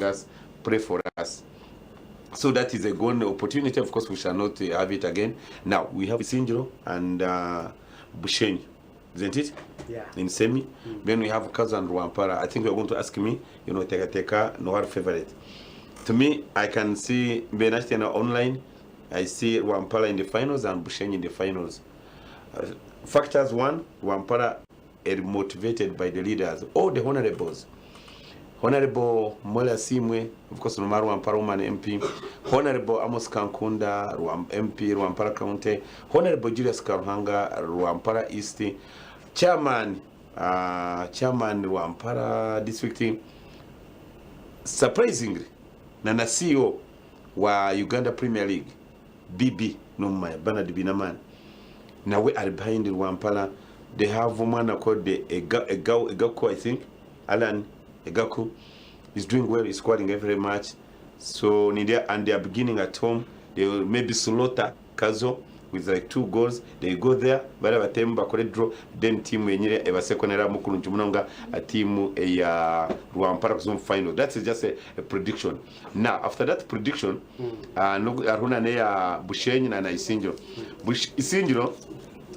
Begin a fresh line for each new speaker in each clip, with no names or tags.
Us, pray for us. So that is a gone opportunity, of course we shall not have it again. Now we have Isingiro and Bushenyi, isn't it?
Yeah.
In semi. Then we have Kazo and Rwampara. I think you are going to ask me, you know, tekateka no our favorite. To me, I can see Benashitena online. I see Rwampara in the finals and Bushenyi in the finals. Factors one, Rwampara are motivated by the leaders or the honorables. Honorable Molly Asiimwe, of course Numar Rwampara Woman MP, Honorable Amos Kankunda, MP Rwampara County, Honorable Julius Karuhanga, Rwampara East, Chairman, Chairman Rwampara District, surprisingly, na na CEO wa Uganda Premier League, BB n'omumanya, Bernard Binamani, nawe ari behind Rwampara. They have omwana called Egaku, I think, Alan Egaku is doing well, he's scoring every match. So Nindia, and they are beginning at home. They will maybe slaughter Kazo with like 2 goals. They go there, bari abatemu bakore draw, then team yenyine ebasekonera mukurungi munonga a team ya Rwampara kuzum final. That is just a prediction. Now after that prediction, no, aruna ne ya Bushenyi na Isingiro. Isingiro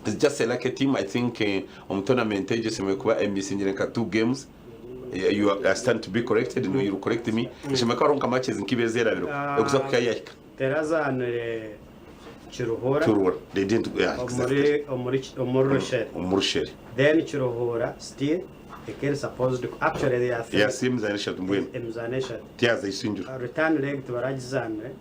is just a lucky team. I think on tournament just kuba emisingire nka 2 games. Yeah, you are, I stand to be corrected. No, you correct me. Shemeka ronka matches nkibezera biro. Ekuza kukayahika.
Terazanire Kiruhura.
Kiruhura. They didn't, yeah, exactly.
Omuri Rusheri.
Omuri Rusheri.
Then Kiruhura still they supposed to actually they are three.
Yeah, same Zanisha Tumbweni.
Mzanisha.
Tiaza Isingiro.
Return leg tubaragizanire.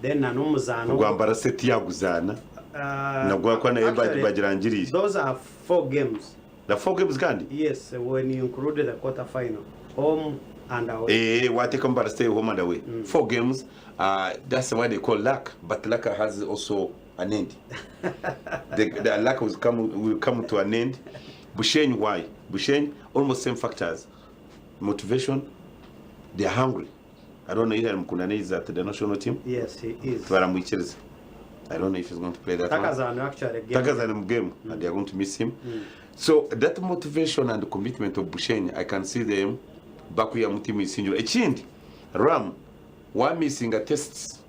Then na numuzano.
Rwambara se tiyaguzana. Nagwa kwa na
Actually,
bagirangiriye.
Those are 4 games.
The 4 games kandi?
Yes, when you include the quarter final, home and away.
What take Mbara stay home and away. 4 games. That's what they call luck, but luck has also an end. The luck will come to an end. Bushenyi, why? Bushenyi, almost same factors. Motivation, they are hungry. I don't know if Mukundane is at the national team.
Yes, he is.
Baramwikiriza. I don't know if he's going to play that one.
Takazano actually game.
Takazano game, and they are going to miss him. So that motivation and commitment of Bushenyi, I can see them back here mu team Isingiro. Ekindi, Ram, wa missing a tests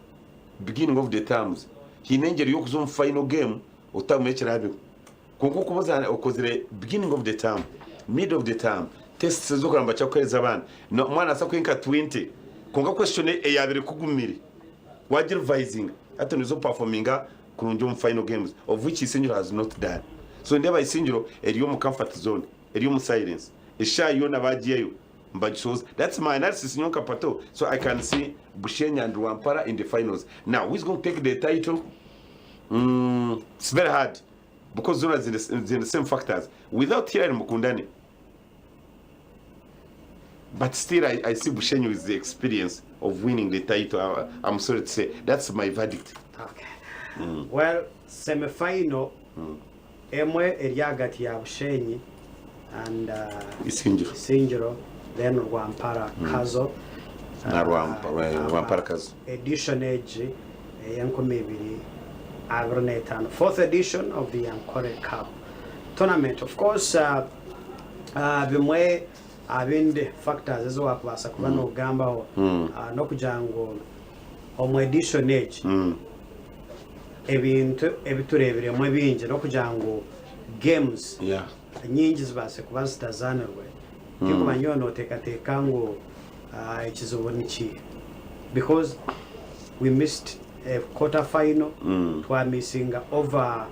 beginning of the terms. Hinengeri yokuza final game otamwekerabe. Konko kuboza okozire beginning of the term, mid of the term, tests zokuramba cyakweza abana. No mwana asa kwinka 20. Konka question eyabire kugumire. Wagira revising ati nizo performinga kurungi mu final games of which Isingiro has not done. So ndeba Isingiro eri mu comfort zone, eri mu silence. Esha yo nabagiyeyo mbagisoza. That's my analysis nyonka pato. So I can see Bushenyi and Rwampara in the finals. Now who is going to take the title? It's very hard because those are in the same factors. Without Hilary Mukundane. But still, I see Bushenyi with the experience of winning the title. I'm sorry to say, that's my verdict.
Okay. Well, semi-final, emwe eri hagati ya Bushenyi and
Isingiro.
Isingiro, then Rwampara Kazo.
Na Rwampara Kazo.
Edition egi eyenkumi ibiri abiri n'etaano. 4th edition of the Ankole Cup tournament. Of course, bimwe abindi factors ezo wakubaasa kuba nogambaho, n'okugira ngu omu edition egi ebintu ebitureebiremu ebingi n'okugira ngu games nyingi zibaase kuba zitazanirwe. Tinkumanya nyowe noteekateeka ngu ekizibu niki, because we missed a quarter final, twamissinga over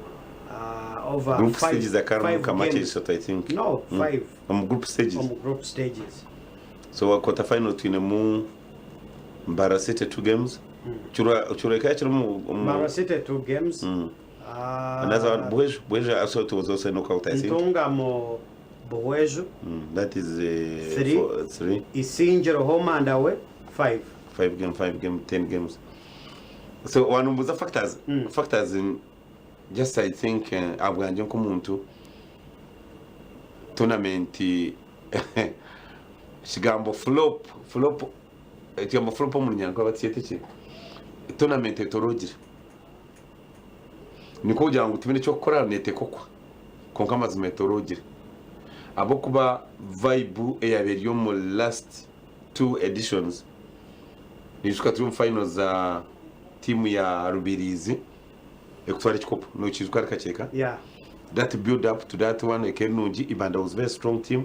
Group stages akari
five
mu matches
games.
shot, I think.
No, 5.
Group stages.
Group stages.
So quarter final twine mu Mbara City 2 games. Chura kaya chura mu
Mbara City 2 games.
Another one, Buhweju, Buhweju also it was also knockout, I think.
Ntungamo Buhweju.
That is
3.
4, 3.
Isingiro home and away 5.
5 game, 5 game, 10 games. So one of the factors, factors in just I think abwanje nk'umuntu tournament shigambo flop, flop, shigambo flop mu nyango batiyete ki tournament etorogira niko kugira ngo tubone cyo gukora nete kokwa konka amazima etorogira abo kuba vibe eyaberi yo mu last 2 editions Niijuka turi omu finals za tiimu ya Rubirizi ekutwara ekikopo. Nokiijuka ari kakyeka?
Yeah.
That build up to that one ekaba eri nungi. Ibanda was very strong team.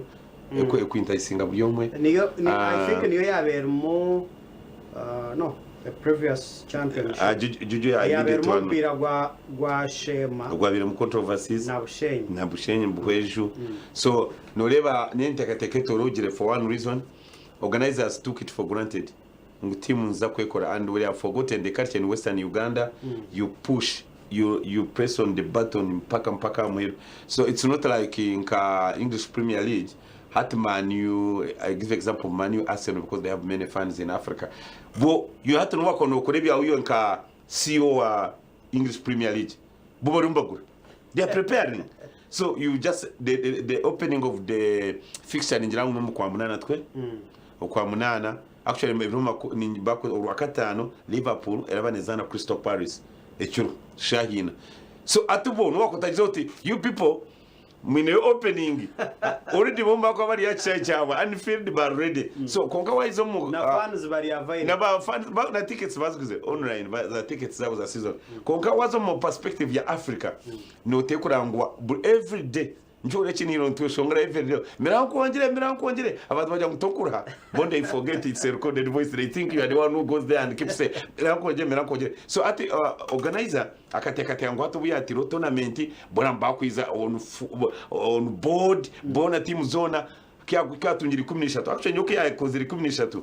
Eku ekuinticinga buri omwe.
Niyo ni, I think niyo yaaba erimu uh, no the previous championship.
Ah, Juju Juju ya
Yaaba
immediate
erimu
one.
omupiira gwa gwa Sheema
Ogwabairemu controversies.
na Bushenyi.
Na Bushenyi Buhweju. So noreeba n'enteekateeka etoroogire for one reason. Organizers took it for granted ngu team niziza kwekora and we have forgotten the culture in western Uganda you push you you press on the button mpaka mpaka aha muheru so it's not like nka English Premier League hati Man U I give example Man U Arsenal because they have many fans in Africa bo you hati nobu wakuba nokora ebyawe iwe nka CEO wa English Premier League bo barimu nibagura they are preparing so you just the, the, the opening of the fixture ningira ngu n'omu kwamunana twe okwamunana actually ebiro maku- ni- baku- orwakataano Liverpool eraba nezaana Crystal Palace ekiro shaaha ina so ati bo nowakuba otagize oti you people mwineyo opening already bo bakuba bari aha kishaayi kyabwe Anfield ba ready so kwonka wahiza omu
Na
ah,
fans bari available.
na ba fans ba, na tickets baziguze online ba, za tickets zabo za season kwonka waza omu perspective ya Africa noteekwa ngu every day nikyo eki niire nitweshongora every day mira nkwongyere mira nkwongyere abantu bagira ngu tokuruha bo they forget it's a recorded voice they think you are the one who goes there and keeps say mira nkwongyere mira nkwongyere so ati uh, organizer akateekateeka ngu hati obu yaatiireho tournament boona nibakwiza on, on board boona tiimu zoona kyatungire 13 actually nyowe kuyakozire 13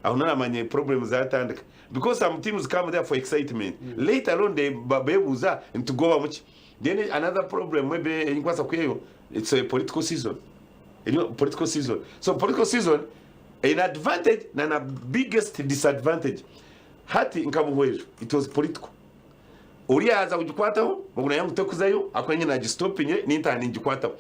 aho naramanya problem zatandika because some teams come there for excitement later on they bebuuza nitugobamu ki then another problem maybe eyinkubaasa kwihayo it's a political season eri political season so political season eine advantage na na biggest disadvantage hati nka Buhweju it was political Oriya yaaza kugikwataho, ogu nayo ngu tokuzayo ahakuba niinye naagistopingire nintaaha ningikwataho.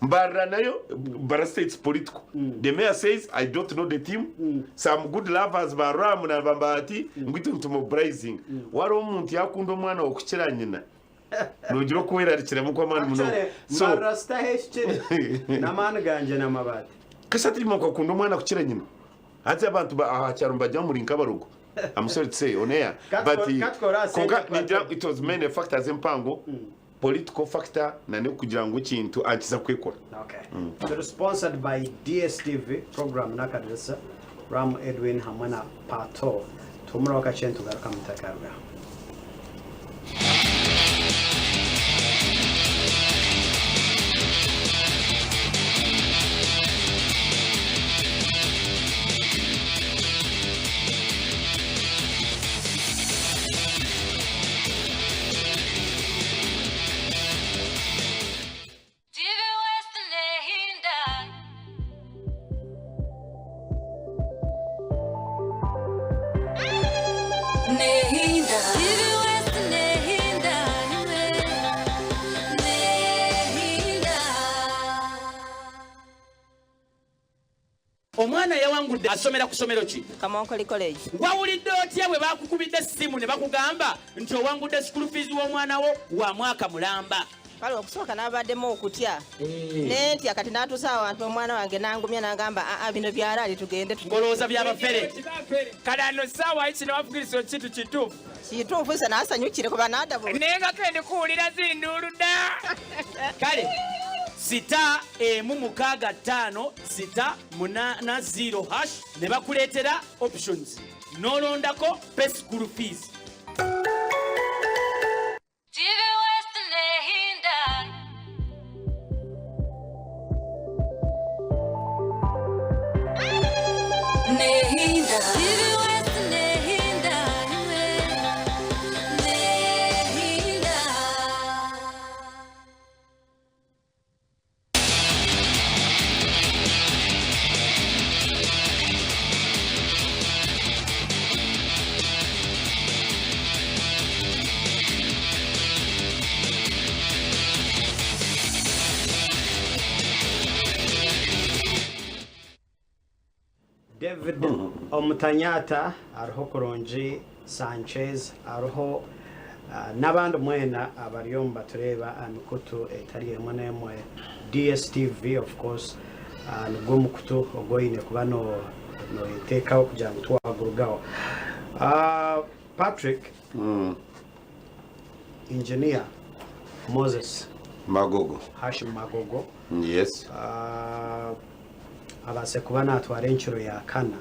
Mbarara nayo, Mbarara City it's political. The mayor says I don't know the team, some good lovers ba Ram na ba Bahati ngu itwe nitumobilizinga. Wareeba omuntu yaakunda omwana waawe kukira nyina, noogira oku werarikiramu kw'amaani munonga.
Actually,
So,
Mbarara City ahu ehikire n'amaani gangye n'amabaati.
Kasha tirimu ngu akunda omwana kukira nyina. Hati abantu ba aha kyaro nibagira ngu muri nk'abarogo. I'm sorry to say on air but kwonka ningira it was many factors empango political factor na n'okugira ngu ekintu akiza kwekora.
Okay. Turi sponsored by DSTV program n'akadirisa Ram Edwin hamwe na Pato. Tuhumuraho kakye nitugaruka mutakarugaho.
TV West Nehinda. Nehinda. TV West Nehinda. Nehinda.
Omwana yawangudde asomera ku ssomero ki?
Kamonkoli College.
Wawulidde otya bwe baakukubidde essimu ne bakugamba nti owangudde school fees w'omwana wo wa mwaka mulamba?
Kale okusooka nabaddemu okutya eh. nentya kati natuusa awantu omwana wange nangumya nangamba aa bino byalaali tugende.
Ngolowooza byabafere. Kale ano ssaawa kino wafugirisa okitu kituufu.
Kituufu nze nasanyukire kuba nadabu.
Naye nga kendi kuwulira zinduulu dda. Kale sita emu mukaaga ttaano sita munaana zero hash ne bakuleetera options n'olondako pay school fees.
TV West Nehinda. Nehinda. TV West Nehinda. Nehinda.
David Omutanyata ariho kurungi, Sanchez ariho n'abandi mwena abariyo nibatureeba aha mikutu etari emwe n'emwe, DSTV of course nigwo mukutu ogu oine kuba noyeteekaho kugira ngu tiwagurugaho. Patrick Engineer Moses
Magogo.
Hashim Magogo
Yes.
abaase kuba naatwara enkiro ya kana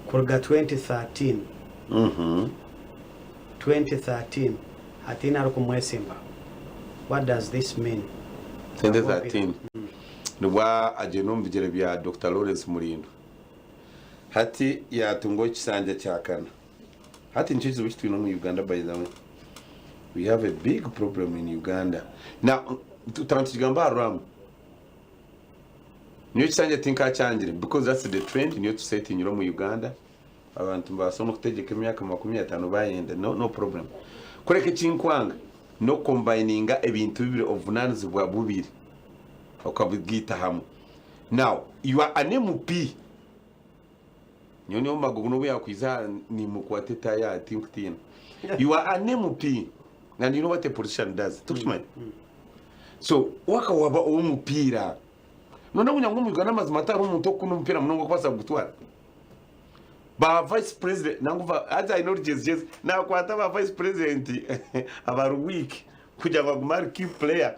kuruga 2013 2013 hataine arikumwesimbaho. What does this mean?
2013 nibwo agyenda omu bigyere bya Dokita Lawrence Mulindwa. Hati yatunga ekisanja kya kana. Hati nikyo kizibu eki twine omu Uganda by the way. We have a big problem in Uganda. Now, tutaba nitukigamba aha Ram. Nyowe ekisanja tinkakyangire because that's the trend niyo tusetingire omu Uganda. Abantu nibabaasa n'okutegyeka emyaka 50 bayenda no, no problem. Kureka ekinkwanga n'okukombayininga ebintu bibiri obuvunanizibwa bubiri okabugaita hamwe. Now, you are an MP. Nyowe ndi omu magogo n'obu yakwiza aha nimukwata etaayi aha tinkutiina. You are an MP and you know what a politician does. Tukimanya? So waka waba ow'omupiira. Noona kugira ngu omu Uganda amazima hatariho omuntu okukunda omupiira munonga okubaasa kugutwara. Ba vice president nangu ba haza aine orugyezgyezi nakwata ba vice president abari weak kugira ngu agume ari key player.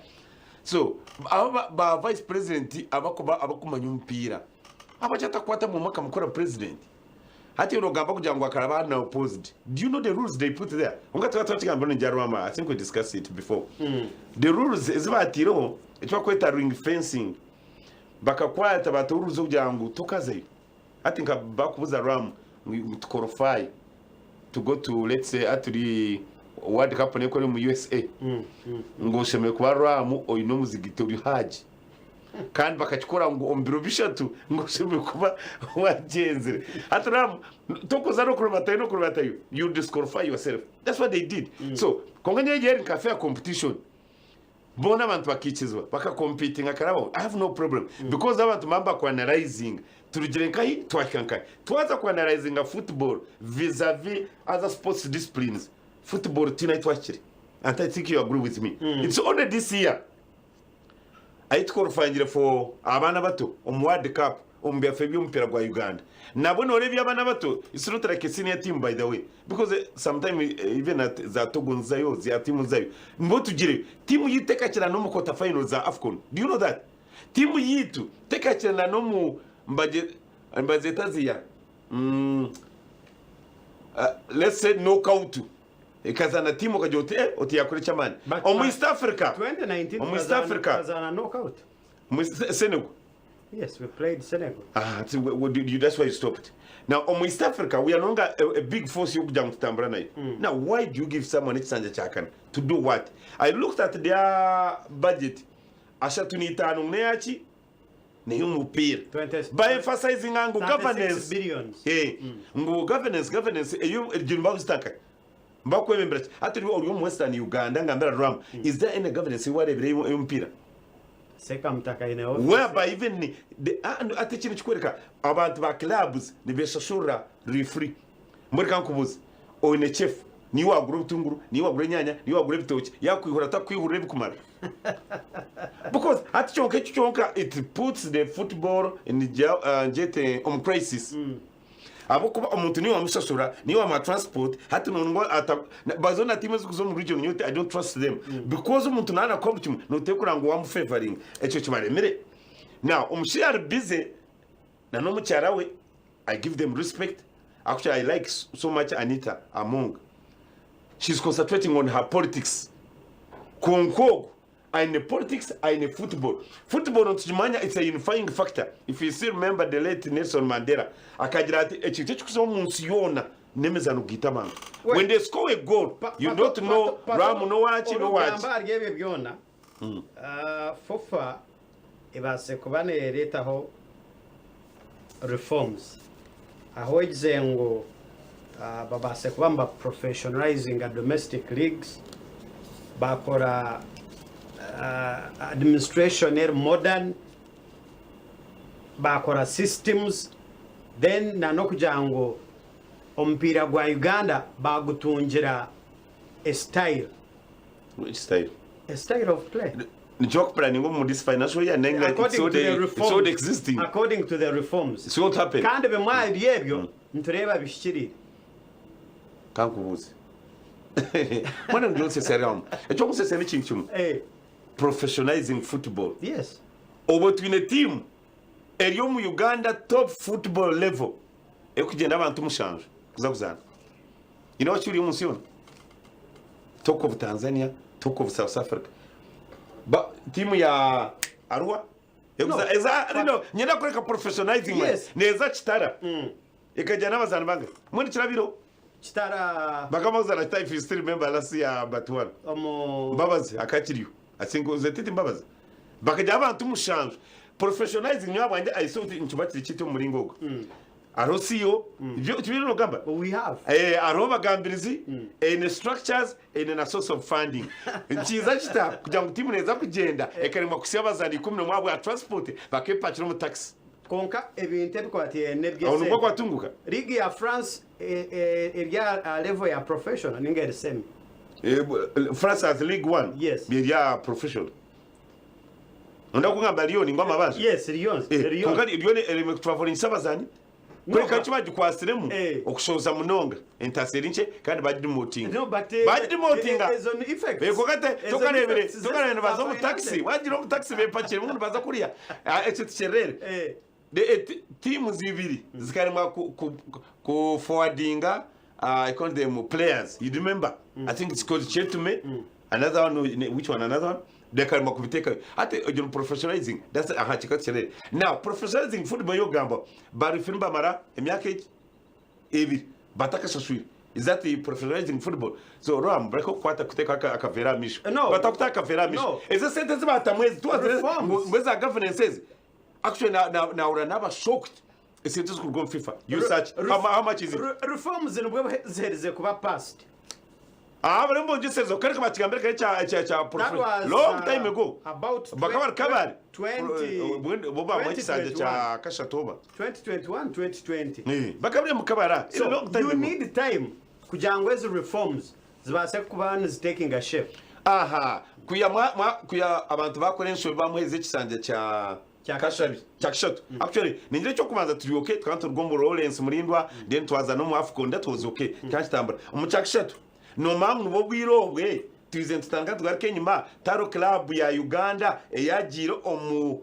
So abo ba, ba vice president abakuba abakumanya omupiira Ahabwaki atakukwata mumwe akamukora president? Hati iwe nogamba kugira ngu akaraba unopposed. Do you know the rules they put there? Kwonka tukaba twakigamba ningira Rwama, I think we discussed it before. The rules ezi bataireho eki bakweta ring fencing. Bakakwata bataho rules okugira ngu tokazayo. Hati nka bakubuza Rwama ngu to qualify to go to let's say hati turi World Cup nekora omu USA. Ngu oshemereire kuba Rwama oine omuzigiti ori Haji. Kandi bakakikora ngu omu biro bishatu ngu oshemereire kuba wagyenzire. Hati Ram, tokuza n'okurubatayo n'okurubatayo, you disqualify yourself. That's what they did. So, kwonka nyowe eri nka fair competition. Boona abantu bakaikizibwa, bakakompitinga karabaho. I have no problem. Because abantu baba nibakuanalyzinga. Turugire nkahi, twahika nkahi. Twaza kuanalyzinga football vis-a-vis other sports disciplines, football tihaine ahu twahikire. And I think you agree with me. It's only this year ahi tukorofayingire for abaana bato omu world cup omu byafaayo by'omupiira gwa Uganda. Nabwo noreeba eby'abaana bato it's not like a senior team by the way because sometime even at za Togo nizizayo, za tiimu nizizayo. Mbwenu tugire tiimu yaitu tekakira n'omu quarter final za AFCON. Do you know that? Tiimu yaitu tekakira na n'omu mbagye nibazeeta ziya let's say knockout. Ekazaana tiimu okagira oti eh oti yaakora eky'amaani.
But
Omu East Africa,
2019
omu East
tukazaana
Africa,
tukazaana knockout.
omu East- Senegal.
Yes, we played Senegal.
Ah, see, we, you, that's why you stopped. Now, omu East Africa, we are no longer a big force yokugira ngu tutambura nayo. Now, why do you give someone ekisanja kya kana? To do what? I looked at their budget. Ashatu n'itaano ngu n'eyaki? N'ey'omupiira.
20
Ba emphasizinga ngu
36
governance.
billions.
Eh, ngu governance, governance, eyo egyo nibakuzita nkahi? Nibakwebembera ki? Hati ori ori omu Western Uganda ngambira Rwamu, is there any governance ei wareebire ey'omupiira?
Sekamutaka aine ofiisi.
Whereby even the, ah, no, hati eki nikikworeka abantu ba clubs nibeshashurira referee. Mbwenu reka nkubuuze, oine chef, niiwe waagura obutunguru, niiwe waagura enyaanya, niiwe waagura ebitookye, yaakwihura atakukwihurira ebikumara? Because hati kyonka ekyo kyonka it puts the football in, ngyete omu crisis. Ahabw'okuba omuntu niiwe wamushashura, niiwe wamuha transport, hati nongo ata bazo na tiimu ezirikuza omu region nyowe I don't trust them because omuntu naaba nakuha buri kimwe noteekwa kureba ngu wamufavoringa. Ekyo kibaremire. Now omushaija ari busy na n'omukyara we, I give them respect, actually I like so much Anita Among, she's concentrating on her politics kwonka ogwo Aine politics aine football. Football nitukimanya it's a unifying factor. If you still remember the late Nelson Mandela akagira ati ekintu ekirikuza omu nsi yoona n'emizaano kugaita abantu. When they score a goal you don't know Ramu n'owaaki n'owaaki.
Orikugamba ahari ebyo byona, FUFA ebaasire kuba neereetaho reforms ahu egize ngu babaase kuba niba professionalizinga domestic leagues, bakora administration eri modern, bakora systems then na n'okugira ngu omupiira gwa Uganda bagutungira a style.
Which style?
A style of play.
Nikyo bakupuraninga omu this financial year nainga it's
According to
already,
the
it's already
reforms,
existing.
according to the reforms.
It's going to happen.
Kandi bimwe ahari ebyo. Nitureeba bihikiriire.
Kankubuuze. Mbwenu ndi onsesya Ram. Eky'okunsesya n'ekintu kimwe.
Eh.
Professionalizing football.
Yes.
Obwo twine tiimu eri omu Uganda top football level erikugyenda abantu mushanju kuza kuzaana. You know ekiri omu nsi yoona? Talk of Tanzania, talk of South Africa. Ba, tiimu ya Arua ekuza,
No.
eza, no, nyenda kureka professionalizing
Yes.
neza Kitara. Ekajya n'abazaani bangahe? Mbwenu kirabiro.
Kitara
Bakaba bakuzaana Kitara if you still remember last year but one.
omu
Mbabazi akakiriyo. I think was it Mbabazi. Bakajya abantu mushanju. Professionalizing nyowe bwanje I saw it nikiba kiri kiti omu muringo ogwo. Hariho CEO, ibyo tibiri nogamba.
we have
Eh, hariho abagambirizi, eine structures, eine na source of funding. Nikiiza kita kugira ngu tiimu neeza kugyenda ekaremwa kutsya abazaani 11 ahabwa transport bakepakira omu taxi.
Kwonka ebintu ebikwatiraine
Aho nibwo
n'eby'esente.
kwatunguka.
Liigi ya France eri aha level ya professional ninga eri semi?
France has League One.
Yes.
Eri aha professional. Onda kugamba Lyon ngu amabanja?
Yes, Lyon.
Eh,
Lyon.
kwonka Lyon eremire kutravelingisa abazaani. Kureka eki bagikwasiremu
Eh.
okushohoza munonga entasi eri nkye kandi bagidimotinga.
No, but
Bagidimotinga.
ezo ni effects.
Eh, kwonka te-
Ezo ni
tokareebire
effects
tokareebire nibaza
za
omu taxi
finance.
wagira omu taxi bepakiremu ngu nibaza kuriya. Ah, ekyo tikyerere.
Eh.
The, eh, ti- teams ibiri zikaremwa ku, ku, ku forwardinga uh, I call them players. You remember? I think it's called Chetume. Another one, which one? Another one? Bakaremwa kubiteekayo. Hati ogyo ni professionalizing. That's aha kika tikyerere. Now, professionalizing football yogamba ba referee bamara emyaka egi ebiri batakashashwire. Is that the professionalizing football? So Ram, bareke kukwata kuteeka aka- akaveera aha maisho.
No.
Batakuta akaveera aha maisho.
No.
Ezo sente ezi baatamu ezi, tuwazire
Reforms.
ngu ngu eza governance ezi. Actually na na nahurira naba shocked esente ezikuruga omu FIFA. You search how, how much is it?
Reforms nibwo ziherize kuba passed.
Ah, bari mbongesezo kare bakigambire kare kya kya kya
That was,
long time ago.
about
bakaba bari kabari.
20
bo bamwe ekisanja
2021.
kya kashatu oba.
2021 2020.
Eh, bakaba bari mu kabara.
So
long time
you
ago.
need time kugira ngu ezi reforms zibaase kuba nizitakinga shape.
Aha, kuya mwa, mwa kuya abantu bakora enshobi bamuheza ekisanja kya
Kya
kashabi kya kishatu. Actually ningira ekyokubanza turi okay tukaba nituruga omu Lawrence Mulindwa then twaza n'omu Afcon that was okay kyakitambura. Omu kya kishatu nomanya ngu nibwo obwire obwe twize nitutandika tugaruka enyima tihariho club ya Uganda eyagiire omu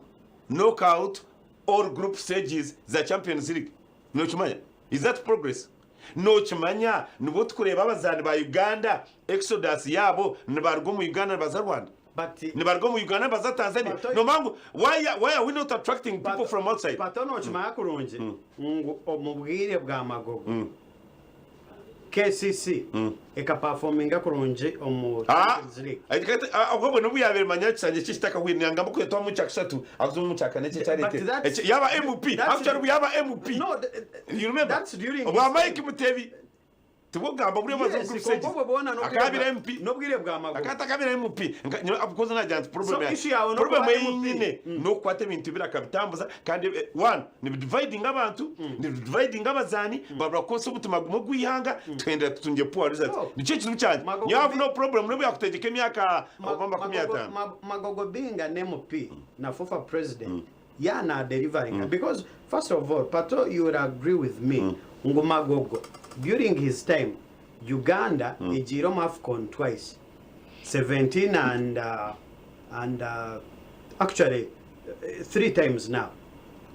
knockout or group stages za Champions League. Nokimanya? Is that progress? Nokimanya nibwo tukureeba abazaani ba Uganda exodus yaabo nibaruga omu Uganda nibaza Rwanda?
But
Nibaruga omu Uganda nibaza Tanzania?
But-
Nomanya ngu why, why are we not attracting people from outside?
Pato nokimanya kurungi ngu omu bwire bwa Magogo KCC ekapafominga kurungi omu
Ah,
Champions League.
ekikati- ah, obwo bwe nobu yabaire manya ekisanja eki kitakahwire nangamba ku yatwamu ekyakashatu akuza omu kyakana eki ekyarete
But that's-
Eki- yaba MP
that's-
actually yaba MP
No, th-
you remember
that's during
obwa
his
Mike
time.
Mutebi tibwo kugamba buriya
Yes,
baza group
kwonka
stages
obwo bwona n'obwire
akabira
bwa-
MP
n'obwire bwa Magogo.
akaba atakabira MP Nka- nyowe abukoze nagira nti problem
So
ya-
issue yawe
problem
n'okuba
ei
MP.
nyine n'okukwata ebintu biri akabitambuza kandi eh, one nibidividinga abantu nibidividinga abazaani babura kukozesa omutima gumwe gw'eihanga tuhendera tutungye poor results
No.
nikyo ekizibu kyangye
Magogo
nyowe have
bi-
no problem nobu yakutegyeka emyaka oba makumi
Magogo-
ataano
Magogo being an MP na FUFA president ya na delivering because first of all Pato you would agree with me ngu Magogo during his time Uganda egiire omu AFCON twice 17 and uh, and uh, actually 3 times now.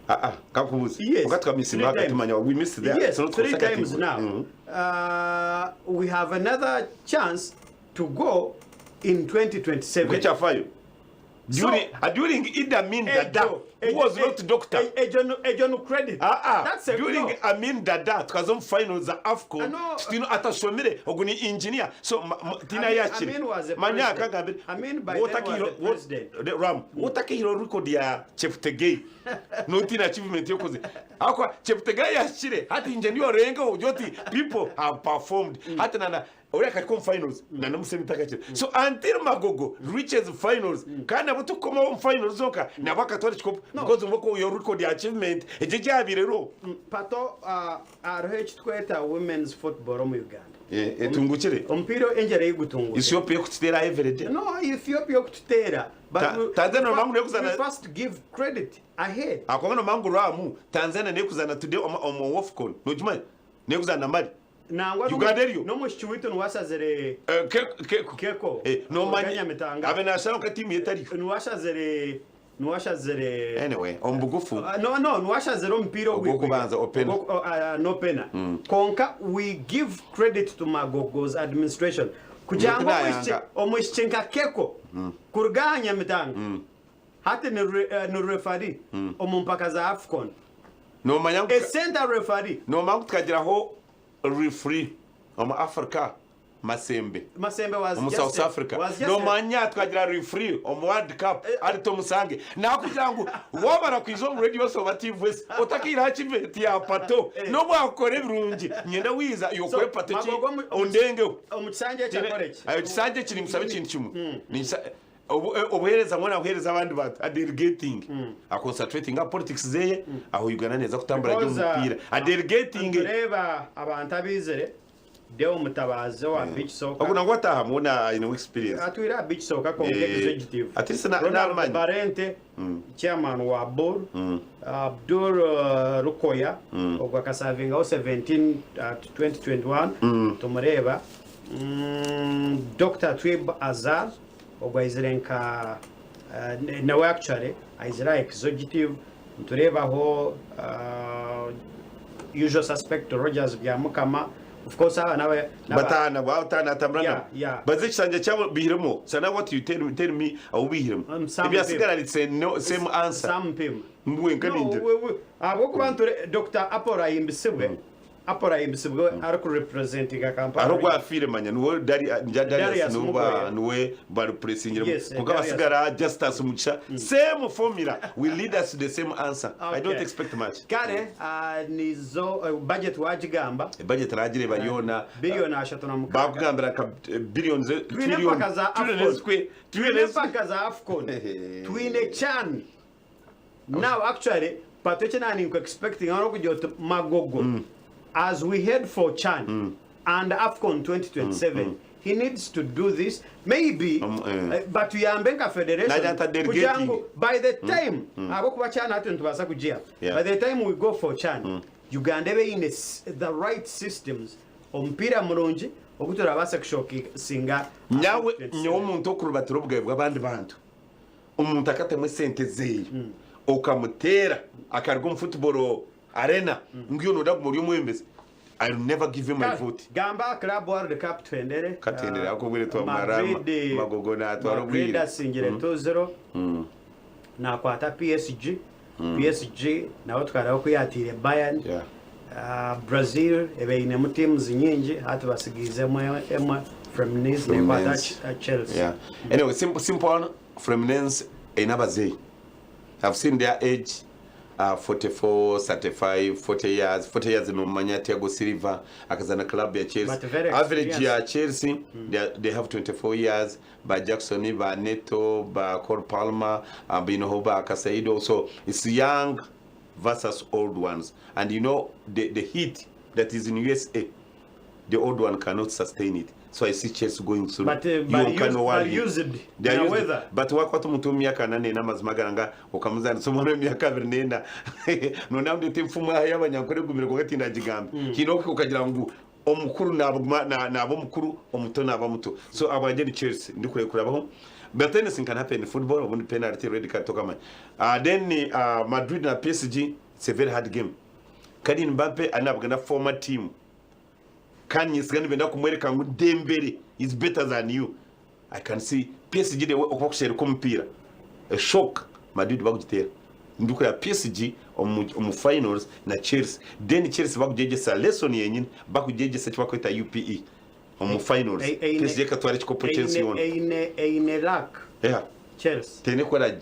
Ah, ah, kakubuze
Yes,
Oga tukamisinga
three
hagati
times.
manya we missed there
Yes,
So not
three
consecutive.
times now. We have another chance to go in 2027.
Nk'ekyafayo during, uh, during Idi Amin Dada who was not doctor
Egyo no credit.
Ah, ah.
That's a
during
no.
Amin Dada tukaza omu final za AFCON
Ah, no.
titwine atashomire ogu ni engineer so ma, ma, tina
Amin-
yakire
Amin was a
manya
president.
akagambire
Amin by then was
Wotakihiro-
the president.
wo- Ram wotakihiro record ya Cheptegei notina achievement yokoze akwa Cheptegei yakire hati nje ndiyo renga ujoti people have performed hati nana ori akari omu finals na n'omusemi takakira so until Magogo reaches finals kandi nabo tukukomaho omu finals zonka nabo akatwara ekikopo because nibwo yo record ya achievement egyo egyabireho
Pato ah, hariho eki tweta women's football omu Uganda.
Etungukire
Omupiira engyera ei gutungukire.
Ethiopia ekututeera everyday
No, Ethiopia okututeera. But we,
Tanzania
we,
nomangu
we
nekuzana
first give credit ahead.
akwanga nomangu ramu Tanzania nekuzana today omu omu AFCON nokimanya. N'erikuzaana na Mali.
Nangwa
Uganda eriyo.
N'omwishiki waitu niwe ashazire
Eh, Ke- Keko.
Keko.
Eh, nomanya
Kuruga Nyamitanga.
abe nasharaho nka tiimu ye etariyo.
Niwe ashazire niwe ashazire
Anyway, omu bugufu
Ah, no no niwe ashazire omupiira ogwo
Ogw'okubanza, Opena.
Ogwo- oh, ah, n'Opena. Kwonka we give credit to Magogo's administration kugira ngu
Omuntu
omwishiki
nayanga.
omwishiki nka Keko kuruga aha Nyamitanga hati ni re- eh, ni referee omu mpaka za AFCON.
nomanya ngu
A center referee.
nomanya ngu tukagiraho referee omu Africa Masembe
Masembe was
omu
just
South
a,
Africa
was just a,
nomanya tukagira referee omu World Cup ari Tomusange nakugira ngu wabara kwija omu radio oba TV esi otakaire aha kiveti ya pato n'obu wakukora ebirungi nyenda wiiza iwe
so
okore pato ki
Magogo omu-
ondengeho
omu kisanja eki akore ki?
Ayo kisanja eki nimusaba ekintu kimwe Ninkisa- obu- eh, obuheereza mbwenu abuheereza abandi bantu adelegating aconcentrating aha politics zeye aho Uganda neeza kutambura gye omu
Because, uh,
mupiira adelegating
Nitureeba abantu abaizire Deo Mutabazi owa Beach Soccer.
Ogu nangwa ataahamu na ainemu experience.
Atwire aha Beach Soccer kwonka
Eh,
executive.
at least na-
Ronald
n'amanya.
Barente chairman wa Bul. Abdul Rukoya ogwo akasavingaho 17 to 2021 tumureeba. Dokita Twib Azar ogwo aizire nka nawe actually aizire aha executive. Nitureebaho usual suspect Rogers Byamukama of course aba naba naba
Bataana bataana atambura
Yeah,
nabo.
yeah.
Baze ekisanja kyabo bihiremu. So now what you tell, tell me ahu bihiremu.
Sam
Ebyasigara it's a no, same answer.
Sam Mpima.
Mbwenka
No,
ningira.
we, we, ahabw'okuba nture Dr. Apollo Ahimbisibwe Apollo Ahimbisibwe arikurepresentinga Kampala
Hariho
Region.
ogwafiire manya niwe Dari- nja Darius
Darius
niwe
Mugoya.
ba- niwe barepuresingiremu.
Yes, eh,
Kwonka
Darius.
abasigara Justus Mugisha same formula will lead us to the same answer. I don't
Okay.
expect much.
Kare ah, nizo eh, budget wagigamba
Budget nagireeba yoona
biliyoni 36.
bakugambira nka billions
Twine
trillion
empaka za
trillion
AFCON.
ezikwe
Twine
trillion
empaka za AFCON. Twine CHAN. Now actually but eki naba ninku expectinga n'okugira oti Magogo as we head for CHAN and AFCON 2027 he needs to do this maybe
Um, eh.
eh, batuyambe nka federation
Nagira nti
kugira
delegating.
ngu by the time ahabw'okuba CHAN hati nitubaasa kugiha
Yeah.
by the time we go for CHAN Uganda ebe eine s- the right systems omupiira murungi ogu turabaase kushokinga
nyawe nyowe omuntu okurubatira obugabe bw'abandi bantu Omuntu akatamu esente zeye okamuteera akaruga omu football arena ngu iwe noyenda kuguma ori omwebembezi I will never give you my vote.
Gamba Club World Cup tuhendere.
Katuhendere ahabw'okuba obwire twabumara
Madrid,
Magogo natwara
Madrid
obwire.
asingire 2-0 nakwata PSG. PSG nawe tukareba oku yatiire Bayern.
Yeah.
Ah, Brazil eba einemu teams nyingi hati basigiizemu emwe Fluminense nekwata
Fluminense.
Chelsea.
Yeah. Anyway, simple, simple one. Fluminense eine abazeeyi. I've seen their age uh, 44, 35, 40 years. 40 years nomanya Thiago Silva akazana club ya Chelsea.
But very
Average ya
experienced.
Chelsea they, are- they have 24 years. Ba Jackson, ba Neto, ba Cole Palmer, uh, binoho ba Caseido. So it's young versus old ones. And you know the, the heat that is in USA the old one cannot sustain it so i see Chelsea going through
But, uh,
You
but
can
used,
worry.
but used
They are
na
used.
weather.
but wakwata omuntu w'emyaka ana n'ena amazima agara okamuzaanisa omwana w'emyaka abiri n'ena noona ndeeta enfumu aha y'abanyankore egumire kwonka tindagigambe haine oku okagira ngu omukuru naguma naaba omukuru omuto naaba muto so abwangye ni Chelsea ndikurekurabaho but anything can happen in football obundi penalty red card tokamanya uh, then uh, Madrid na PSG it's a very hard game Kylian Mbappe ari nabugana former team Kandi ninyesiga nibenda kumwereka ngu Dembele is better than you. I can see PSG the way oku bakushereka omupiira a shock Madrid bakugiteera. Ndikureba PSG omu omu finals na Chelsea then Chelsea bakugyegyesa lesson yenyini bakugyegyesa eki bakweta UPE omu finals
Eine
PSG ekatwara ekikopo ky'ensi
eine
yoona.
eine eine luck
Yeah.
Chelsea.
Teine kukora gye.